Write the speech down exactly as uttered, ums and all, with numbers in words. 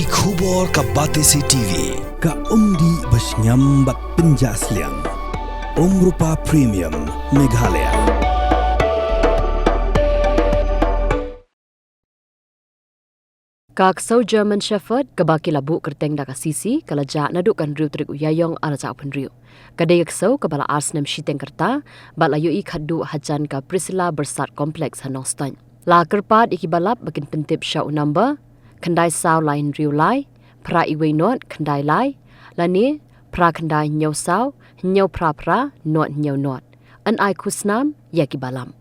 Ki khubor ka Batesi T V, ka umdih bashngiam bad pynjah sliang. Umrupa Premium, Meghalaya. Ka ksew German Shepherd, kaba ki la buh kyrteng da ka Sisi, ka la jah naduh ka hynriew tarik u Ïaïong ar hajar arphew hynriew. Ka dei ka ksew kaba la ar snem shiteng ka rta, bad la ïohi khadduh hajan ka Priscilla Bursard Complex ha Nongstoiñ. La kyrpad ïa ki balap ba kin pyntip sha u number, khyndai saw lai hynriew lai, phra iwei nod, khyndai lai, lane, phra khyndai hynñiew saw, hynñiew phra phra, nod hynñiew nod. Yn ai khusnam ïa ki balap.